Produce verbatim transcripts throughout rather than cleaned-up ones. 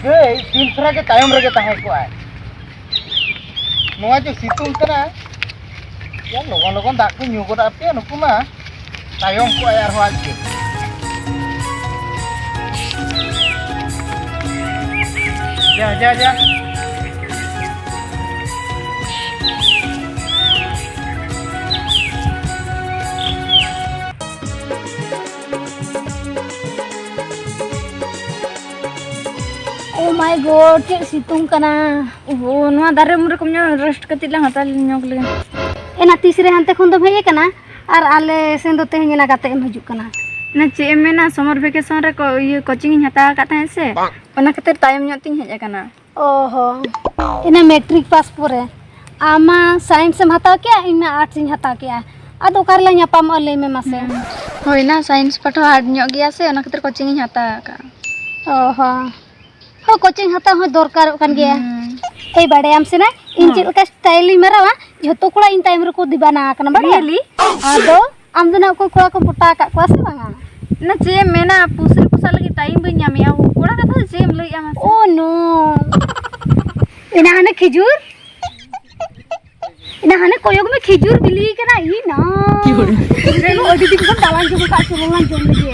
ᱜᱟᱹᱭ ᱫᱤᱱ ᱫᱷᱟᱨᱟ ᱜᱮ ᱛᱟᱭᱚᱢ ᱨᱮᱜᱮ ᱛᱟᱦᱮᱸ ᱠᱚᱜᱼᱟᱭ᱾ ᱱᱚᱣᱟ ᱡᱮ ᱥᱤᱛᱩᱝ ᱠᱟᱱᱟ, ᱭᱟ, ᱞᱚᱜᱚᱱ ᱞᱚᱜᱚᱱ ᱫᱟᱜ ᱠᱚ ᱧᱩ ᱜᱚᱫ ᱟᱯᱮᱭᱟ, ᱱᱩᱠᱩ ᱢᱟ ᱛᱟᱭᱚᱢ ᱠᱚᱜᱼᱟᱭ ᱟᱨᱦᱚᱸ ᱟᱡ ᱜᱮ᱾ ᱡᱟ, ᱡᱟ, ᱡᱟ᱾ Oh my God, ᱪᱮᱫ ᱥᱤᱛᱩᱝ ᱠᱟᱱᱟ᱾ ᱳᱦᱳ, ᱱᱚᱣᱟ ᱫᱟᱨᱮ ᱩᱢᱩᱞ ᱨᱮ ᱠᱚᱢ ᱧᱚᱜ rest ᱠᱟᱹᱴᱤᱡ ᱞᱟᱝ ᱦᱟᱛᱟᱣ ᱧᱚᱜ ᱞᱮᱜᱮ᱾ ᱮᱱᱟ ᱛᱤᱥ ᱨᱮ ᱦᱟᱱᱛᱮ ᱠᱷᱚᱱ ᱫᱚᱢ ᱦᱮᱡ ᱟᱠᱟᱱᱟ ᱟᱨ ᱟᱞᱮ ᱥᱮᱱ ᱫᱚ ᱛᱮᱦᱮᱧ ᱮᱱᱟ ᱠᱟᱛᱮ ᱮᱢ ᱦᱤᱡᱩᱜ ᱠᱟᱱᱟ? ᱮᱱᱟ ᱪᱮᱫ ᱮᱢ ᱢᱮᱱᱟ, summer vacation ᱨᱮ ᱠᱚ, ᱤᱭᱟᱹ, coaching ᱤᱧ ᱦᱟᱛᱟᱣ ᱟᱠᱟᱫ ᱛᱟᱦᱮᱸᱫ ᱥᱮ, ᱚᱱᱟ ᱠᱷᱟᱹᱛᱤᱨ ᱛᱟᱭᱚᱢ ᱧᱚᱜ ᱛᱤᱧ ᱦᱮᱡ ᱟᱠᱟᱱᱟ᱾ ᱚ ᱦᱚᱸ, ᱤᱱᱟᱹ matric pass ᱯᱚᱨᱮ ᱟᱢ ᱢᱟ science ᱮᱢ ᱦᱟᱛᱟᱣ ᱠᱮᱜᱼᱟ, ᱤᱧ ᱢᱟ arts ᱤᱧ ᱦᱟᱛᱟᱣ ᱠᱮᱜᱼᱟ, ᱟᱫᱚ ᱚᱠᱟ ᱨᱮᱞᱟᱝ ᱧᱟᱯᱟᱢᱚᱜᱼᱟ ᱞᱟᱹᱭ ᱢᱮ ᱢᱟᱥᱮ? ᱦᱩᱸ᱾ ᱦᱳᱭ ᱱᱟ, science ᱯᱟᱴᱷᱟᱣ hard ᱧᱚᱜ ᱜᱮᱭᱟ ᱥᱮ, ᱚᱱᱟ ᱠᱷᱟᱹᱛᱤᱨ coaching ᱤᱧ ᱦᱟᱛᱟᱣ ᱟᱠᱟᱫᱼᱟ᱾ ᱚ ᱦᱚᱸ, ᱦᱳᱭ, coaching ᱦᱟᱛᱟᱣ ᱦᱚᱸ ᱫᱚᱨᱠᱟᱨᱚᱜ ᱠᱟᱱ ᱜᱮᱭᱟ᱾ ᱦᱩᱸ᱾ ᱮᱭ, ᱵᱟᱲᱟᱭᱟᱢ ᱥᱮ ᱱᱟ, ᱤᱧ ᱦᱩᱸ᱾ ᱪᱮᱫ ᱞᱮᱠᱟ style ᱤᱧ ᱢᱟᱨᱟᱣᱟ, ᱡᱷᱚᱛᱚ ᱠᱚᱲᱟ ᱤᱧ ᱛᱟᱭᱚᱢ ᱨᱮᱠᱚ ᱫᱤᱵᱟᱱᱟ ᱟᱠᱟᱱᱟ, ᱵᱟᱲᱟᱭᱟᱢ? Really? ᱟᱫᱚ ᱟᱢ ᱫᱚ ᱱᱟ ᱚᱠᱚᱭ ᱠᱚᱲᱟ ᱠᱚᱢ ᱯᱚᱴᱟᱣ ᱟᱠᱟᱫ ᱠᱚᱣᱟ ᱥᱮ ᱵᱟᱝᱟ? ᱱᱟ ᱪᱮᱫ ᱮᱢ ᱢᱮᱱᱟ, ᱯᱩᱥᱨᱤ ᱯᱚᱥᱟᱜ ᱞᱟᱹᱜᱤᱫ time ᱵᱟᱹᱧ ᱧᱟᱢᱮᱜᱼᱟ᱾ ᱠᱚᱲᱟ ᱠᱟᱛᱷᱟ ᱫᱚ ᱪᱮᱫ ᱮᱢ ᱞᱟᱹᱭᱮᱜᱼᱟ ᱢᱟᱥᱮ? Oh no! ᱮᱱᱟ ᱦᱟᱱᱮ ᱠᱷᱤᱡᱩᱨ, ᱮᱱᱟ ᱦᱟᱱᱮ ᱠᱚᱭᱚᱜ ᱢᱮ, ᱠᱷᱤᱡᱩᱨ ᱵᱤᱞᱤ ᱠᱟᱱᱟ᱾ ᱤ ᱱᱟ᱾ ᱪᱮᱫ ᱦᱚᱲ? ᱪᱚᱞᱚ, ᱟᱹᱰᱤ ᱫᱤᱱ ᱠᱷᱚᱱ ᱵᱟᱞᱟᱝ ᱡᱚᱢ ᱟᱠᱟᱫ, ᱪᱚᱞᱚ ᱞᱟᱝ ᱡᱚᱢ ᱞᱮᱜᱮ᱾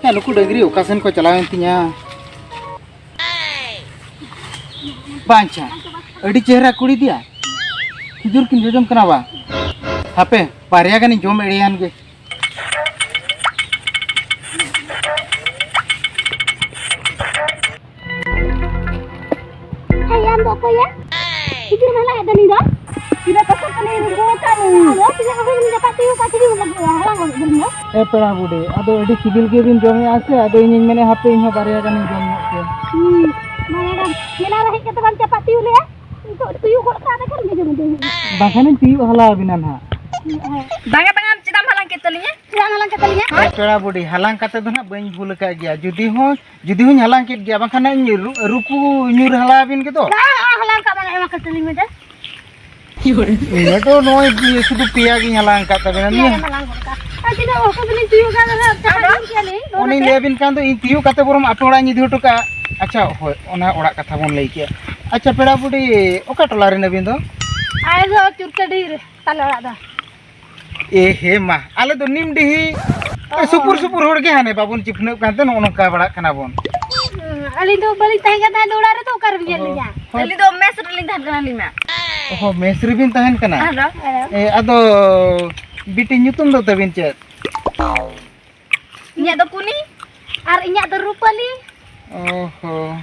ᱦᱮᱸ, ᱱᱩᱠᱩ ᱰᱟᱹᱝᱨᱤ ᱚᱠᱟ ᱥᱮᱱ ᱠᱚ ᱪᱟᱞᱟᱣᱮᱱ ᱛᱤᱧᱟ? ᱵᱟᱝ, ᱟᱪᱪᱷᱟ, ᱟᱹᱰᱤ ᱪᱮᱦᱨᱟ ᱠᱩᱲᱤ ᱫᱤᱭᱟ, ᱠᱷᱤᱡᱩᱨ ᱠᱤᱱ ᱡᱚᱡᱚᱢ ᱠᱟᱱᱟ ᱵᱟ? ᱦᱟᱯᱮ, ᱵᱟᱨᱭᱟ ᱜᱟᱱᱤᱧ ᱡᱚᱢ ᱮᱲᱮᱭᱟᱱ ᱜᱮ᱾ ᱦᱮᱸ, ᱟᱢ ᱫᱚ ᱚᱠᱚᱭᱭᱟ? ᱠᱷᱤᱡᱩᱨ ᱢᱮᱞᱟ ᱦᱮᱡ ᱫᱚ ᱱᱤᱧ ᱫᱚ᱾ ᱤᱧ ᱫᱚ ᱯᱟᱥᱮ ᱛᱮᱞᱮ ᱨᱩᱣᱟᱹᱲ ᱠᱟᱜ ᱢᱮ᱾ ᱟᱫᱚ ᱛᱤᱱᱟᱹᱜ ᱦᱚᱲ ᱵᱤᱱ ᱡᱟᱯᱟᱜ ᱛᱮ ᱦᱩᱭᱩᱜ ᱠᱟᱱ ᱛᱮᱜᱮ ᱵᱚᱞᱮ ᱦᱟᱞᱟᱝ ᱟᱹᱜᱩ ᱠᱟᱹᱫᱤᱧ ᱫᱚ᱾ ᱮ ᱯᱮᱲᱟ ᱵᱩᱰᱷᱤ, ᱟᱫᱚ ᱟᱹᱰᱤ ᱥᱤᱵᱤᱞ ᱜᱮᱵᱤᱱ ᱡᱚᱢᱮᱜᱼᱟ ᱥᱮ, ᱟᱫᱚ ᱤᱧᱤᱧ ᱢᱮᱱᱮᱫᱼᱟ ᱦᱟᱯᱮ ᱤᱧ ᱦᱚᱸ ᱵᱟᱨᱭᱟ ᱜᱟᱱᱤᱧ ᱡᱚᱢ ᱧᱚᱜ ᱠᱮᱭᱟ᱾ ᱦᱩᱸ, ᱢᱟ ᱢᱮᱰᱟᱢ, ᱢᱮᱞᱟ ᱨᱮ ᱦᱮᱡ ᱠᱟᱛᱮ ᱵᱟᱢ ᱪᱟᱯᱟᱜ ᱛᱤᱭᱩᱜ ᱞᱮᱜᱼᱟ? ᱱᱤᱛᱚᱜ ᱛᱤᱭᱩᱜ ᱜᱚᱫ ᱠᱟᱜ ᱢᱮ ᱠᱷᱟᱱ ᱵᱩᱡᱷᱟᱹᱣ ᱢᱮ᱾ ᱵᱟᱠᱷᱟᱱᱤᱧ ᱛᱤᱭᱩᱜ ᱦᱟᱞᱟ ᱟᱹᱵᱤᱱᱟ ᱱᱟᱦᱟᱜ᱾ ᱵᱟᱝᱟ, ᱵᱟᱝᱟ, ᱪᱮᱫᱟᱜ ᱮᱢ ᱦᱟᱞᱟᱝ ᱠᱮᱫ ᱛᱟᱹᱞᱤᱧᱟ? ᱪᱮᱫᱟᱜ ᱮᱢ ᱦᱟᱞᱟᱝ ᱠᱮᱫ ᱛᱟᱹᱞᱤᱧᱟ? ᱦᱮᱸ, ᱯᱮᱲᱟ ᱵᱩᱰᱷᱤ, ᱦᱟᱞᱟᱝ ᱠᱟᱛᱮ ᱫᱚ ᱱᱟᱦᱟᱜ ᱵᱟᱹᱧ ᱵᱷᱩᱞ ᱟᱠᱟᱫ ᱜᱮᱭᱟ᱾ ᱡᱩᱫᱤ ᱦᱚᱸ, ᱡᱩᱫᱤ ᱦᱚᱸᱧ ᱦᱟᱞᱟᱝ ᱠᱮᱫ ᱜᱮᱭᱟ, ᱵᱟᱝᱠᱷᱟᱱ ᱱᱟᱜ ᱤᱧ ᱨᱩ-, ᱨᱩᱠᱩ ᱧᱩᱨ ᱦᱟᱞᱟ ᱟᱹᱵᱤᱱ ᱜᱮᱫᱚ᱾ ᱵᱟᱝ, ᱦᱟᱞᱟᱝ ᱠᱟᱜ ᱢᱟᱱᱮ ᱮᱢᱟ ᱠᱟᱫ ᱛᱟᱹᱞᱤᱧ ᱢᱮ ᱫᱮ᱾ ᱤᱧ ᱫᱚ ᱱᱚᱜᱼᱚᱭ ᱥᱩᱫᱷᱩ ᱯᱮᱭᱟ ᱜᱤᱧ ᱦᱟᱞᱟᱝ ᱟᱠᱟᱫ ᱛᱟᱵᱮᱱᱟ᱾ ᱯᱮᱭᱟ ᱱᱤᱭᱟᱹ ᱜᱮᱢ ᱦᱟᱞᱟᱝ ᱜᱚᱫ ᱠᱟᱜᱼᱟ᱾ ᱟᱨ ᱛᱤᱱᱟᱹᱜ ᱦᱚᱲ ᱠᱚ ᱵᱤᱱ ᱛᱤᱭᱳᱜ ᱠᱟᱜ ᱨᱮᱦᱚᱸ ᱪᱟᱵᱟ ᱜᱚᱫ ᱠᱮᱭᱟ ᱞᱤᱧ, ᱫᱚ ᱩᱱᱤᱧ ᱱᱚᱛᱮ᱾ ᱞᱟᱹᱭ ᱟᱵᱤᱱ ᱠᱷᱟᱱ ᱫᱚ ᱤᱧ ᱛᱤᱭᱳᱜ ᱠᱟᱛᱮ ᱵᱚᱨᱚᱢ ᱟᱛᱳ ᱚᱲᱟᱜ ᱤᱧ ᱤᱫᱤ ᱦᱚᱴᱚ ᱠᱟᱜᱼᱟ᱾ ᱟᱪᱪᱷᱟ, ᱦᱳᱭ, ᱚᱱᱟ ᱚᱲᱟᱜ ᱠᱟᱛᱷᱟ ᱵᱚᱱ ᱞᱟᱹᱭ ᱠᱮᱜᱼᱟ᱾ ᱟᱪᱪᱷᱟ, ᱯᱮᱲᱟ ᱵᱩᱰᱷᱤ, ᱚᱠᱟ ᱴᱚᱞᱟ ᱨᱮᱱ ᱟᱹᱵᱤᱱ ᱫᱚ? ᱟᱞᱮ ᱫᱚ ᱪᱩᱨᱠᱟᱹᱰᱤ ᱨᱮ ᱛᱟᱞᱮ ᱚᱲᱟᱜ ᱫᱚ᱾ ᱮ ᱦᱮ ᱢᱟ, ᱟᱞᱮ ᱫᱚ ᱱᱤᱢᱰᱤᱦᱤ᱾ ᱚ᱾ ᱥᱩᱯᱩᱨ ᱥᱩᱯᱩᱨ ᱦᱚᱲ ᱜᱮ, ᱦᱟᱱᱮ ᱵᱟᱵᱚᱱ ᱪᱤᱯᱱᱟᱹᱜ ᱠᱟᱱᱛᱮ ᱱᱚᱜᱼᱚ ᱱᱚᱝᱠᱟ ᱵᱟᱲᱟᱜ ᱠᱟᱱᱟ ᱵᱚᱱ᱾ ᱦᱩᱸ, ᱟᱹᱞᱤᱧ ᱫᱚ ᱵᱟᱹᱞᱤᱧ ᱛᱟᱦᱮᱸ ᱠᱟᱱ ᱛᱟᱦᱮᱸᱫ ᱚᱲᱟᱜ ᱨᱮᱫᱚ, ᱚᱠᱟᱨᱮᱢ ᱧᱮᱞ ᱚ, ᱞᱤᱧᱟ? ᱦᱳᱭ᱾ ᱟᱹᱞᱤᱧ ᱫᱚ ᱢᱮᱥ ᱨᱮᱞᱤᱧ ᱛᱟᱦᱮᱱ ᱠᱟᱱᱟ, ᱟᱹᱞᱤᱧ ᱢᱟ᱾ ᱚᱦᱚ, ᱢᱮᱥ ᱨᱮᱵᱤᱱ ᱛᱟᱦᱮᱱ ᱠᱟᱱᱟ? ᱟᱫᱚ? ᱮ, ᱟᱫᱚ ᱵᱤᱴᱤ, ᱧᱩᱛᱩᱢ ᱫᱚ ᱛᱟᱵᱤᱱ ᱪᱮᱫ? ᱤᱧᱟᱹᱜ ᱫᱚ ᱠᱩᱱᱤ᱾ ᱟᱨ ᱤᱧᱟᱹᱜ ᱫᱚ ᱨᱩᱯᱟᱹᱞᱤ᱾ ᱚᱦᱚ᱾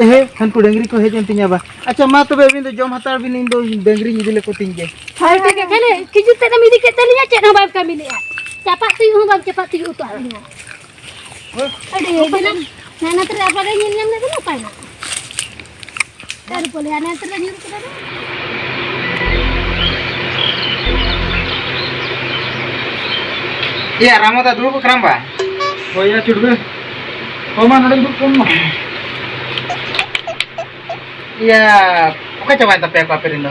ᱮᱦᱮ, ᱦᱟᱱᱠᱩ ᱰᱟᱹᱝᱨᱤ ᱠᱚ ᱦᱮᱡ ᱮᱱ ᱛᱤᱧᱟ ᱵᱟ᱾ ᱟᱪᱪᱷᱟ, ᱢᱟ ᱛᱚᱵᱮ ᱟᱹᱵᱤᱱ ᱫᱚ ᱡᱚᱢ ᱦᱟᱛᱟᱲ ᱵᱤᱱ, ᱤᱧ ᱫᱚ ᱰᱟᱹᱝᱨᱤᱧ ᱤᱫᱤ ᱞᱮᱠᱚ ᱛᱤᱧ ᱜᱮ᱾ ᱦᱳᱭ, ᱴᱷᱤᱠ ᱜᱮᱭᱟ᱾ ᱠᱷᱟᱹᱞᱤ ᱠᱷᱤᱡᱩᱨ ᱛᱮᱫ ᱮᱢ ᱤᱫᱤ ᱠᱮᱫ ᱛᱟᱹᱞᱤᱧᱟ, ᱪᱮᱫ ᱦᱚᱸ ᱵᱟᱢ ᱠᱟᱹᱢᱤ ᱞᱮᱜᱼᱟ᱾ ᱪᱟᱯᱟᱫ ᱛᱩᱭᱩ ᱦᱚᱸ ᱵᱟᱢ ᱪᱟᱯᱟᱫ ᱛᱩᱭᱩ ᱦᱚᱴᱚ ᱟᱹᱞᱤᱧᱟ᱾ ᱟᱹᱰᱤ ᱫᱤᱱᱟᱹᱢ ᱦᱟᱱᱟ ᱛᱮᱨᱮ ᱟᱯᱟᱜᱮ ᱧᱮᱞ ᱧᱟᱢ ᱞᱮᱫ ᱵᱮᱱᱟ, ᱚᱠᱟᱭᱮᱱᱟ? ᱫᱟᱨᱮ ᱯᱟᱞᱮ ᱦᱟᱱᱟ ᱛᱮᱨᱮ ᱧᱩᱨ ᱠᱮᱫᱟ ᱫᱚ᱾ ᱮᱭᱟ, ᱨᱟᱢᱚ ᱫᱟ ᱫᱩᱲᱩᱵ ᱟᱠᱟᱱᱟᱢ ᱵᱟ? ᱦᱳᱭ ᱭᱟ, ᱪᱩᱴᱵᱮ᱾ ᱦᱳᱭ ᱢᱟ, ᱱᱚᱰᱮ ᱫᱩᱲᱩᱵ ᱠᱚᱜ ᱢᱟ᱾ ᱤᱭᱟᱹ, ᱚᱠᱟ ᱪᱟᱵᱟᱭᱮᱱ ᱛᱟᱯᱮᱭᱟ ᱠᱚ ᱟᱯᱮ ᱨᱮᱱ ᱫᱚ?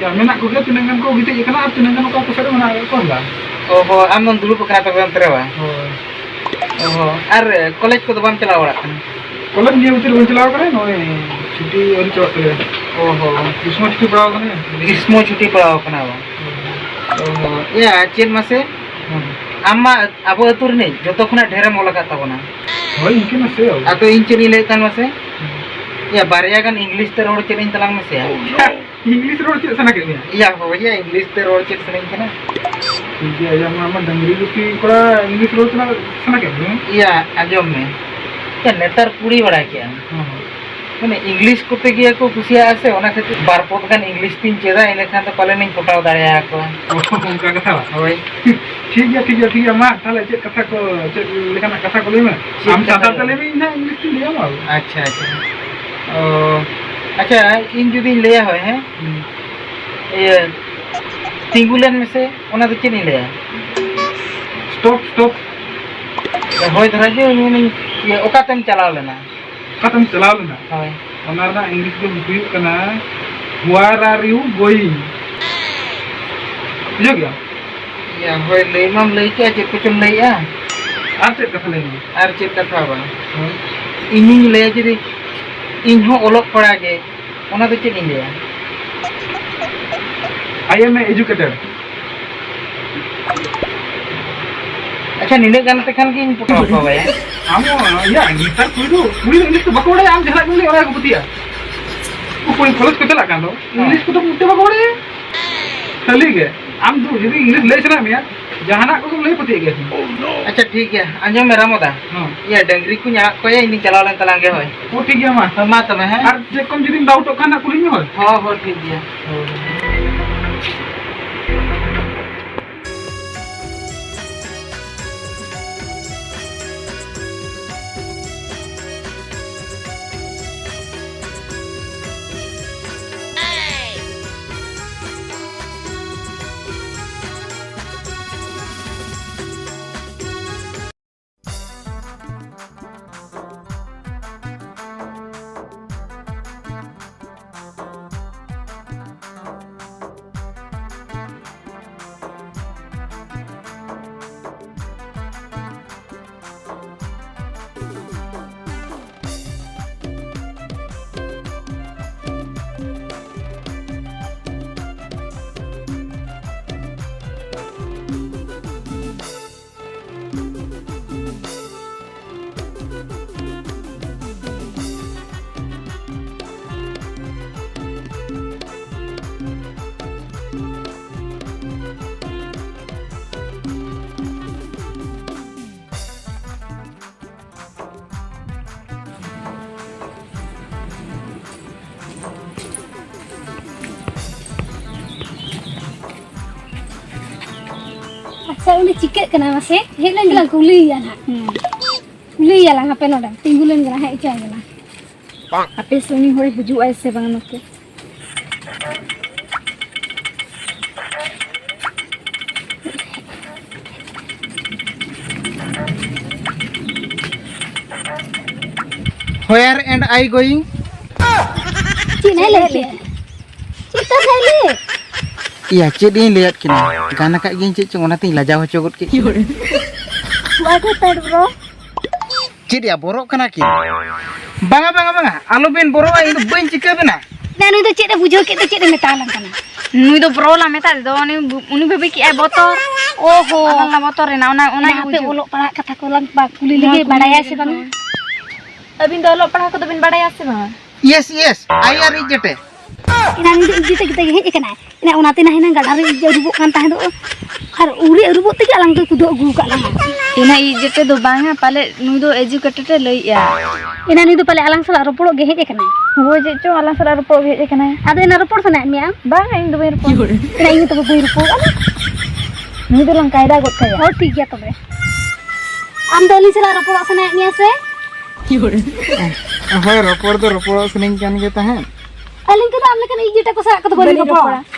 ᱭᱟ, ᱢᱮᱱᱟᱜ ᱠᱚᱜᱮᱭᱟ, ᱛᱤᱱᱟᱹᱜ ᱜᱟᱱ ᱠᱚ ᱜᱤᱛᱤᱡ ᱟᱠᱟᱱᱟ ᱟᱨ ᱛᱤᱱᱟᱹᱜ ᱜᱟᱱ ᱚᱠᱟ ᱠᱚ ᱥᱮᱫ ᱨᱮ ᱢᱮᱱᱟᱜ ᱟᱠᱟᱫ ᱠᱚᱣᱟ, ᱦᱚᱞᱟ᱾ ᱚ ᱦᱚ, ᱟᱢ ᱫᱚᱢ ᱫᱩᱲᱩᱵ ᱟᱠᱟᱱᱟ ᱛᱚᱵᱮ ᱚᱱᱛᱮ ᱨᱮ ᱵᱟᱝ? ᱦᱳᱭ᱾ ᱚ ᱦᱚ, ᱟᱨ ᱠᱚᱞᱮᱡᱽ ᱠᱚᱫᱚ ᱵᱟᱢ ᱪᱟᱞᱟᱣ ᱵᱟᱲᱟᱜ ᱠᱟᱱᱟ? ᱠᱚᱞᱮᱡᱽ ᱱᱤᱭᱟᱹ ᱵᱚᱪᱷᱚᱨ ᱵᱟᱹᱧ ᱪᱟᱞᱟᱣ ᱟᱠᱟᱱᱟ, ᱱᱚᱜᱼᱚᱭ ᱪᱷᱩᱴᱤ ᱟᱹᱣᱨᱤ ᱪᱟᱵᱟᱜ ᱛᱟᱞᱮᱭᱟ᱾ ᱚ ᱦᱚ᱾ ᱜᱨᱤᱥᱢᱚ ᱪᱷᱩᱴᱤ ᱯᱟᱲᱟᱣ ᱟᱠᱟᱱᱟ᱾ ᱜᱨᱤᱥᱢᱚ ᱪᱷᱩᱴᱤ ᱯᱟᱲᱟᱣ ᱟᱠᱟᱱᱟ ᱵᱟᱝ? ᱦᱳᱭ᱾ ᱚ ᱦᱚ, ᱭᱟ, ᱪᱮᱫ ᱢᱟᱥᱮ? ᱦᱮᱸ᱾ ᱟᱢ ᱢᱟ ᱟᱵᱚ ᱟᱹᱛᱩ ᱨᱤᱱᱤᱡ ᱡᱚᱛᱚ ᱠᱷᱚᱱᱟᱜ ᱰᱷᱮᱨᱮᱢ ᱚᱞ ᱟᱠᱟᱫ ᱛᱟᱵᱚᱱᱟ᱾ ᱦᱳᱭ, ᱤᱱᱠᱟᱹ ᱢᱟ ᱥᱮ ᱟᱵᱚ᱾ ᱟᱫᱚ ᱤᱧ ᱪᱮᱫ ᱤᱧ ᱞᱟᱹᱭᱮᱫ ᱛᱟᱦᱮᱱ ᱢᱟᱥᱮ? ᱦᱮᱸ᱾ ᱭᱟ, ᱵᱟᱨᱭᱟ ᱜᱟᱱ ᱤᱝᱞᱤᱥ ᱛᱮ ᱨᱚᱲ ᱪᱮᱫ ᱟᱹᱧ ᱛᱟᱞᱟᱝ ᱢᱮᱥᱮ᱾ ᱤᱝᱞᱤᱥ ᱨᱚᱲ ᱪᱮᱫ ᱥᱟᱱᱟ ᱠᱮᱫ ᱢᱮᱭᱟ? ᱭᱟ, ᱦᱳᱭ ᱭᱟ, ᱤᱝᱞᱤᱥ ᱛᱮ ᱨᱚᱲ ᱪᱮᱫ ᱥᱟᱱᱟᱧ ᱠᱟᱱᱟ᱾ ᱴᱷᱤᱠ ᱜᱮᱭᱟ, ᱭᱟ, ᱢᱟ, ᱢᱟ, ᱰᱟᱹᱝᱨᱤ ᱜᱩᱯᱤ ᱠᱚᱲᱟ ᱤᱝᱞᱤᱥ ᱨᱚᱲ ᱥᱟᱱᱟ, ᱥᱟᱱᱟ ᱠᱮᱫ ᱢᱮᱭᱟ? ᱭᱟ, ᱟᱸᱡᱚᱢ ᱢᱮ᱾ ᱭᱟ, ᱱᱮᱛᱟᱨ ᱠᱩᱲᱤ ᱵᱟᱲᱟᱭ ᱠᱮᱜᱼᱟ᱾ ᱦᱮᱸ᱾ ᱢᱟᱱᱮ, ᱤᱝᱞᱤᱥ ᱠᱚᱛᱮ ᱜᱮ ᱠᱚ ᱠᱩᱥᱤᱭᱟᱜᱼᱟ ᱥᱮ, ᱚᱱᱟ ᱠᱷᱟᱹᱛᱤᱨ ᱵᱟᱨ ᱯᱚᱫ ᱜᱟᱱ ᱤᱝᱞᱤᱥ ᱛᱤᱧ ᱪᱮᱫᱟ, ᱤᱱᱟᱹ ᱠᱷᱟᱱ ᱫᱚ ᱯᱟᱞᱮᱱᱤᱧ ᱯᱚᱴᱟᱣ ᱫᱟᱲᱮᱭᱟᱠᱚᱣᱟ᱾ ᱚ, ᱚᱱᱠᱟ ᱠᱟᱛᱷᱟ ᱵᱟᱝ? ᱦᱳᱭ᱾ ᱴᱷᱤᱠ ᱜᱮᱭᱟ, ᱴᱷᱤᱠ ᱜᱮᱭᱟ, ᱴᱷᱤᱠ ᱜᱮᱭᱟ᱾ ᱢᱟ, ᱛᱟᱦᱞᱮ ᱪᱮᱫ ᱠᱟᱛᱷᱟ ᱠᱚ, ᱪᱮᱫ ᱞᱮᱠᱟᱱᱟᱜ ᱠᱟᱛᱷᱟ ᱠᱚ ᱞᱟᱹᱭ ᱢᱮ? ᱪᱮᱫ ᱟᱢ ᱠᱟᱛᱷᱟ ᱥᱟᱱᱛᱟᱲ ᱠᱚ? ᱛᱮ ᱞᱟᱹᱭ ᱢᱮ, ᱤᱧ ᱦᱟᱸᱜ ᱤᱝᱞᱤᱥ ᱛᱤᱧ ᱞᱟᱹᱭ ᱟᱢᱟ᱾ ᱟᱪᱪᱷᱟ, ᱟᱪᱪᱷᱟ᱾ ᱚ, ᱟᱪᱪᱷᱟ, ᱤᱧ ᱡᱩᱫᱤᱧ ᱞᱟᱹᱭᱟ, ᱦᱳᱭ, ᱦᱮᱸ? ᱦᱩᱸ᱾ ᱤᱭᱟᱹ, ᱛᱤᱸᱜᱩ ᱞᱮᱱ ᱢᱮᱥᱮ, ᱚᱱᱟ ᱫᱚ ᱪᱮᱫ ᱤᱧ ᱞᱟᱹᱭᱟ? Stop, stop. ᱦᱳᱭ ᱫᱷᱟᱨᱟ ᱜᱮ ᱩᱱᱤ, ᱩᱱᱤ, ᱤᱭᱟᱹ, ᱚᱠᱟᱛᱮᱢ ᱪᱟᱞᱟᱣ ᱞᱮᱱᱟ? ᱚᱠᱟᱛᱮᱢ ᱪᱟᱞᱟᱣ ᱞᱮᱱᱟ? ᱦᱳᱭ᱾ ᱚᱱᱟ ᱨᱮᱱᱟᱜ ᱤᱝᱞᱤᱥ ᱫᱚ ᱦᱩᱭᱩᱜ ᱠᱟᱱᱟ, "Where are you going?" ᱵᱩᱡᱷᱟᱹᱣ ᱠᱮᱫᱟᱢ? ᱤᱭᱟᱹ, ᱦᱳᱭ, ᱞᱟᱹᱭ ᱢᱟᱢ ᱞᱟᱹᱭ ᱠᱮᱫ, ᱪᱮᱫ ᱠᱚᱪᱚᱢ ᱞᱟᱹᱭᱮᱜᱼᱟ᱾ ᱟᱨ ᱪᱮᱫ ᱠᱟᱛᱷᱟ ᱞᱟᱹᱭ ᱢᱮ? ᱟᱨ ᱪᱮᱫ ᱠᱟᱛᱷᱟ ᱵᱟᱝ? ᱦᱳᱭ᱾ ᱤᱧᱤᱧ ᱞᱟᱹᱭᱟ ᱡᱩᱫᱤ, ᱤᱧ ᱦᱚᱸ ᱚᱞᱚᱜ ᱯᱟᱲᱦᱟᱜ ᱜᱮ, ᱚᱱᱟ ᱫᱚ ᱪᱮᱫ ᱤᱧ ᱞᱟᱹᱭᱟ? I am a educated. ᱟᱪᱪᱷᱟ, ᱱᱤᱱᱟᱹᱜ ᱜᱟᱱ ᱛᱮᱠᱷᱟᱱ ᱜᱤᱧ ᱯᱚᱴᱟᱣ ᱠᱚᱣᱟ ᱵᱟᱭᱟ᱾ ᱟᱢ ᱦᱚᱸ, ᱤᱭᱟᱹ, ᱱᱮᱛᱟᱨ ᱠᱩᱲᱤ ᱫᱚ, ᱠᱩᱲᱤ ᱫᱚ ᱤᱝᱞᱤᱥ ᱫᱚ ᱵᱟᱠᱚ ᱵᱟᱲᱟᱭᱟ, ᱟᱢ ᱡᱟᱦᱟᱱᱟᱜ ᱜᱮᱢ ᱞᱟᱹᱭᱟ, ᱚᱱᱟ ᱜᱮᱠᱚ ᱯᱟᱹᱛᱭᱟᱹᱜᱼᱟ᱾ ᱩᱱᱠᱩ ᱠᱚᱞᱮᱡᱽ ᱠᱚ ᱪᱟᱞᱟᱜ ᱠᱟᱱ ᱫᱚ, ᱦᱮᱸ᱾ ᱤᱝᱞᱤᱥ ᱠᱚᱫᱚ ᱢᱚᱴᱮ ᱵᱟᱠᱚ ᱵᱟᱲᱟᱭᱟ᱾ ᱠᱷᱟᱹᱞᱤ ᱜᱮ, ᱟᱢ ᱫᱚ ᱡᱩᱫᱤ ᱤᱝᱞᱤᱥ ᱞᱟᱹᱭ ᱥᱟᱱᱟᱭᱮᱫ ᱢᱮᱭᱟ, ᱡᱟᱦᱟᱱᱟᱜ ᱠᱚᱜᱮᱢ ᱞᱟᱹᱭ ᱯᱟᱹᱛᱭᱟᱹᱜ ᱜᱮᱭᱟ᱾ ᱟᱪᱪᱷᱟ, ᱴᱷᱤᱠ ᱜᱮᱭᱟ, ᱟᱸᱡᱚᱢ ᱢᱮ ᱨᱟᱢᱚᱫᱟ᱾ ᱦᱮᱸ᱾ ᱤᱭᱟᱹ, ᱰᱟᱹᱝᱨᱤ ᱠᱚᱧ ᱟᱲᱟᱜ ᱠᱚᱭᱟ, ᱤᱧ ᱫᱩᱧ ᱪᱟᱞᱟᱣ ᱞᱮᱱ ᱛᱟᱞᱟᱝ ᱜᱮ, ᱦᱳᱭ᱾ ᱳ, ᱴᱷᱤᱠ ᱜᱮᱭᱟ, ᱢᱟ᱾ ᱦᱳᱭ, ᱢᱟ ᱛᱚᱵᱮ, ᱦᱮᱸ᱾ ᱟᱨ ᱪᱮᱫ ᱠᱚᱢ ᱡᱩᱫᱤᱢ ᱰᱟᱣᱩᱴᱚᱜ ᱠᱷᱟᱱ ᱦᱟᱸᱜ ᱠᱩᱞᱤᱧ ᱢᱮ, ᱦᱳᱭ᱾ ᱦᱚᱸ, ᱦᱚᱸ, ᱴᱷᱤᱠ ᱜᱮᱭᱟ᱾ ᱦᱳᱭ᱾ ᱟᱪᱪᱷᱟ, ᱩᱱᱤ ᱪᱤᱠᱟᱹᱜ ᱠᱟᱱᱟ ᱢᱟᱥᱮ? ᱦᱮᱡ ᱞᱮᱱ ᱜᱮᱞᱟᱝ ᱠᱩᱞᱤᱭᱮᱭᱟ ᱱᱟᱦᱟᱜ᱾ ᱦᱩᱸ᱾ ᱠᱩᱞᱤᱭᱮᱭᱟ ᱞᱟᱝ ᱦᱟᱯᱮ ᱱᱚᱰᱮ᱾ ᱛᱤᱸᱜᱩ ᱞᱮᱱ ᱜᱮᱞᱟᱝ, ᱦᱮᱡ ᱦᱚᱪᱚᱣᱟᱭ ᱜᱮᱞᱟᱝ᱾ ᱦᱟᱯᱮ ᱥᱮ ᱩᱱᱤ ᱦᱚᱲᱮ ᱦᱤᱡᱩᱜ ᱟᱭ ᱥᱮ ᱵᱟᱝ ᱱᱚᱛᱮ᱾ Where and I going? ᱪᱮᱫ ᱮ ᱞᱟᱹᱭ ᱠᱮᱫ? ᱪᱮᱫ ᱠᱟᱛᱷᱟᱭ ᱞᱟᱹᱭ? ᱤᱭᱟ, ᱪᱮᱫ ᱤᱧ ᱞᱟᱹᱭᱟᱫ ᱠᱤᱱᱟ? ᱜᱟᱱ ᱟᱠᱟᱫ ᱜᱤᱭᱟᱹᱧ ᱪᱮᱫ ᱪᱚᱝ, ᱚᱱᱟᱛᱤᱧ ᱞᱟᱡᱟᱣ ᱦᱚᱪᱚ ᱜᱚᱫ ᱠᱮᱫ ᱠᱤᱱᱟ᱾ What happened, bro? ᱪᱮᱫ ᱭᱟ, ᱵᱚᱨᱚᱜ ᱠᱟᱱᱟ ᱠᱤᱱ? ᱵᱟᱝᱟ, ᱵᱟᱝᱟ, ᱵᱟᱝᱟ, ᱟᱞᱚᱵᱤᱱ ᱵᱚᱨᱚᱜᱼᱟ, ᱤᱧ ᱫᱚ ᱵᱟᱹᱧ ᱪᱤᱠᱟᱹ ᱵᱤᱱᱟ᱾ ᱱᱟ, ᱱᱩᱭ ᱫᱚ ᱪᱮᱫ ᱮ ᱵᱩᱡᱷᱟᱹᱣ ᱠᱮᱫ ᱛᱮ ᱪᱮᱫ ᱮ ᱢᱮᱛᱟᱣᱟᱞᱟᱝ ᱠᱟᱱᱟ? ᱱᱩᱭ ᱫᱚ ᱵᱨᱚ ᱞᱟᱝ ᱢᱮᱛᱟᱫ ᱫᱚ, ᱩᱱᱤ, ᱩᱱᱤ ᱵᱷᱟᱵᱤ ᱠᱮᱜᱼᱟᱭ ᱵᱚᱛᱚᱨ᱾ ᱚ ᱦᱚ᱾ ᱟᱞᱟᱝ ᱞᱟᱝ ᱵᱚᱛᱚᱨ ᱮᱱᱟ, ᱚᱱᱟ, ᱚᱱᱟ ᱜᱮ ᱟᱯᱮ ᱵᱩᱡᱷᱟᱹᱣ᱾ ᱚᱞᱚᱜ ᱯᱟᱲᱦᱟᱜ ᱠᱟᱛᱷᱟ ᱠᱚ ᱞᱟᱝ ᱵᱟ-, ᱠᱩᱞᱤ ᱞᱮᱜᱮ, ᱦᱳᱭ, ᱠᱩᱞᱤ ᱵᱟᱲᱟᱭᱟ ᱞᱮᱜᱮ ᱥᱮ ᱵᱟᱝᱟ? ᱦᱳᱭ᱾ ᱟᱹᱵᱤᱱ ᱫᱚ ᱚᱞᱚᱜ ᱯᱟᱲᱦᱟᱣ ᱠᱚᱫᱚ ᱵᱤᱱ ᱵᱟᱲᱟᱭᱟ ᱥᱮ ᱵᱟᱝᱟ? Yes, yes, I are ᱤᱡ ᱡᱮᱴᱮ᱾ ᱮᱱᱟ ᱱᱩᱭ ᱫᱚ ᱤᱡ ᱡᱮᱴᱮ ᱠᱟᱛᱮ ᱜᱮ ᱦᱮᱡ ᱟᱠᱟᱱᱟᱭ᱾ ᱮᱱᱟ ᱚᱱᱟᱛᱮ ᱱᱟ ᱦᱤᱱᱟᱹᱝ ᱜᱟᱰᱟ ᱨᱮ ᱤᱡ ᱟᱹᱨᱩᱵᱚᱜ ᱠᱟᱱ ᱛᱟᱦᱮᱸ ᱫᱚ᱾ ᱟᱨ ᱩᱨᱤ ᱟᱹᱨᱩᱵᱚᱜ ᱛᱮᱜᱮ ᱟᱞᱟᱝ ᱫᱚᱭ ᱠᱩᱫᱟᱹᱣ ᱟᱹᱜᱩ ᱟᱠᱟᱫ ᱞᱟᱝᱟ᱾ ᱮᱱᱟ ᱤᱡ ᱡᱮᱴᱮ ᱫᱚ ᱵᱟᱝᱟ, ᱯᱟᱞᱮ ᱱᱩᱭ ᱫᱚ educated ᱮ ᱞᱟᱹᱭᱮᱜᱼᱟ᱾ ᱮᱱᱟ ᱱᱩᱭ ᱫᱚ ᱯᱟᱞᱮ ᱟᱞᱟᱝ ᱥᱟᱞᱟᱜ ᱨᱚᱯᱚᱲᱚᱜ ᱜᱮ ᱦᱮᱡ ᱟᱠᱟᱱᱟᱭ᱾ ᱦᱳᱭ, ᱪᱮᱫ ᱪᱚᱝ ᱟᱞᱟᱝ ᱥᱟᱞᱟᱜ ᱨᱚᱯᱚᱲᱚᱜ ᱜᱮ ᱦᱮᱡ ᱟᱠᱟᱱᱟᱭ᱾ ᱟᱫᱚ ᱮᱱᱟ ᱨᱚᱯᱚᱲ ᱥᱟᱱᱟᱭᱮᱫ ᱢᱮᱭᱟ ᱟᱢ? ᱵᱟᱝᱟ, ᱤᱧ ᱫᱚ ᱵᱟᱹᱧ ᱨᱚᱯᱚᱲ᱾ ᱮᱱᱟ ᱤᱧ ᱦᱚᱸ ᱛᱚᱵᱮ ᱵᱟᱹᱧ ᱨᱚᱯᱚᱲᱚᱜᱼᱟ᱾ ᱱᱩᱭ ᱫᱚᱞᱟᱝ ᱠᱟᱭᱫᱟ ᱜᱚᱫ ᱠᱟᱭᱟ᱾ ᱦᱳᱭ, ᱴᱷᱤᱠ ᱜᱮᱭᱟ ᱛᱚᱵᱮ᱾ ᱟᱢ ᱫᱚ ᱟᱹᱞᱤᱧ ᱥᱟᱞᱟᱜ ᱨᱚᱯᱚᱲᱚᱜ ᱥᱟᱱᱟᱭᱮᱫ ᱢᱮᱭᱟ ᱥᱮ? ᱦᱳᱭ, ᱨᱚᱯᱚᱲ ᱫᱚ ᱨᱚᱯᱚᱲᱚᱜ ᱥᱟᱱᱟᱧ ᱠᱟᱱ ᱜᱮ ᱛᱟᱦᱮᱸᱫ᱾ ᱟᱹᱞᱤᱧ ᱠᱚᱫᱚ ᱟᱢ ᱞᱮᱠᱟᱱ ᱤᱡ ᱡᱮᱴᱟ ᱠᱚ ᱥᱟᱞᱟᱜ ᱠᱚᱫᱚ ᱵᱟᱹᱞᱤᱧ ᱵᱟᱹᱞᱤᱧ ᱨᱚᱯᱚᱲᱟ᱾ ᱨᱚᱯᱚᱲᱟ᱾